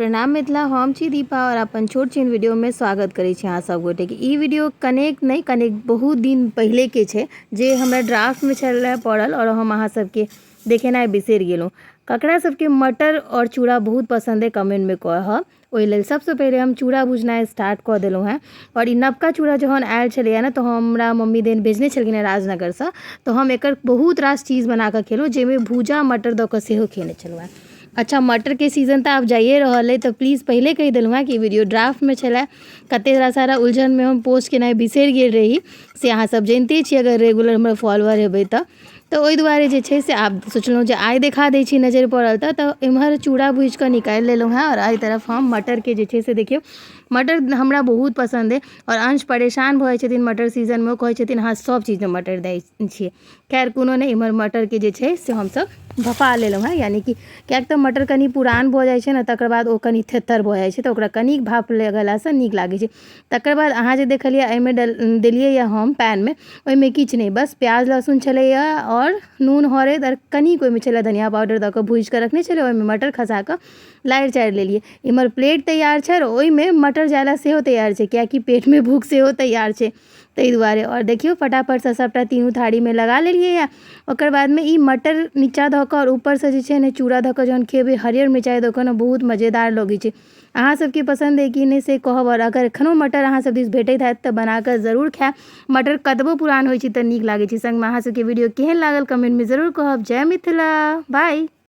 प्रणाम मिथिला, हम छी दीपा और अपन छोट छिन वीडियो में स्वागत करै छी अहाँ सब गोटे के। ई वीडियो कनेक नहि कनेक बहुत दिन पहिले के छै जे हमरा ड्राफ्ट में छलै पड़ल और हम अहाँ सबके देखेनाइ बिसरि गेलहुँ। ककरा सबके मटर और चूड़ा बहुत पसंद है कमेंट में कहब। ओहि लेल सबसँ पहिले हम चूड़ा भुजनाइ स्टार्ट कऽ देलहुँ हेँ आओर ई नवका चूड़ा जहन आयल छलैए ने तऽ हमरा मम्मी देन भेजने छलखिन हेँ राजनगरसँ, तऽ हम एकर बहुत रास चीज बना कऽ खेलहुँ जाहिमे भूजा मटर दऽ कऽ सेहो खेने छलहुँ हेँ। अच्छा, मटरके सीजन तऽ आब जाइए रहल अइ, तऽ प्लीज पहिले कहि देलहुँ हेँ कि वीडियो ड्राफ्टमे छलए। कतेक सारा उलझनमे हम पोस्ट केनाइ बिसरि गेल रही, से अहाँसभ जनिते छी अगर रेगुलर हमर फॉलोअर हेबै तऽ। तऽ ओहि दुआरे जे छै से आब सोचलहुँ जे आइ देखा दै छी, नजरि पड़ल तऽ। तऽ एम्हर चूड़ा भूजिकऽ निकालि लेलहुँ हेँ आओर एहि तरफ हम मटरके जे छै से देखियौ, मटर हमरा बहुत पसन्द अइ आओर अंश परेशान भऽ जाइ छथिन मटर सीजनमे। ओ कहै छथिन अहाँ सभ चीजमे मटर दै छियै। खैर कोनो नहि, एम्हर मटरके जे छै से हमसभ भफा लेलहुँ हेँ, यानि कि किएक तऽ मटर कनि पुरान भऽ जाइ छै ने, तकर बाद ओ कनि थेत्थर भऽ जाइ छै, तऽ ओकरा कनिक भाप लगेलासँ नीक लागै छै। तकर बाद अहाँ जे देखलियै एहिमे देलियै हम पैनमे, ओहिमे किछु नहि, बस प्याज लहसुन छलैए आओर नून हरैद आओर कनिक ओहिमे छलै धनिया पाउडर दऽ कऽ भूजिकऽ रखने छलै। ओहिमे मटर खसा कऽ लारि चारि लेलियै। एम्हर प्लेट तैयार छै आओर ओहिमे मटर जाय लए सेहो तैयार छै, किएकि पेटमे भूख सेहो तैयार छै ताहि दुआरे। आओर देखियौ, फटाफटसँ सभटा तीनू थारीमे लगा लेलियै यए। ओकर बादमे ई मटर नीचाँ धऽ कऽ आओर ऊपरसँ जे छै ने चूड़ा धऽ कऽ जहन खेबै हरियर मिरचाइ दऽ कऽ ने, बहुत मजेदार लगै छै। अहाँ सबके पसन्द अइ कि नहि से कहब, आओर अगर एखनो मटर अहाँ सब दिस भेटैत हैत तऽ बना कऽ जरूर खायब। मटर कतबो पुरान होइ छै तऽ नीक लागै छै। सङ्गमे अहाँ सबके वीडियो केहन लागल कमेन्टमे जरूर कहब। जय मिथिला, बाय।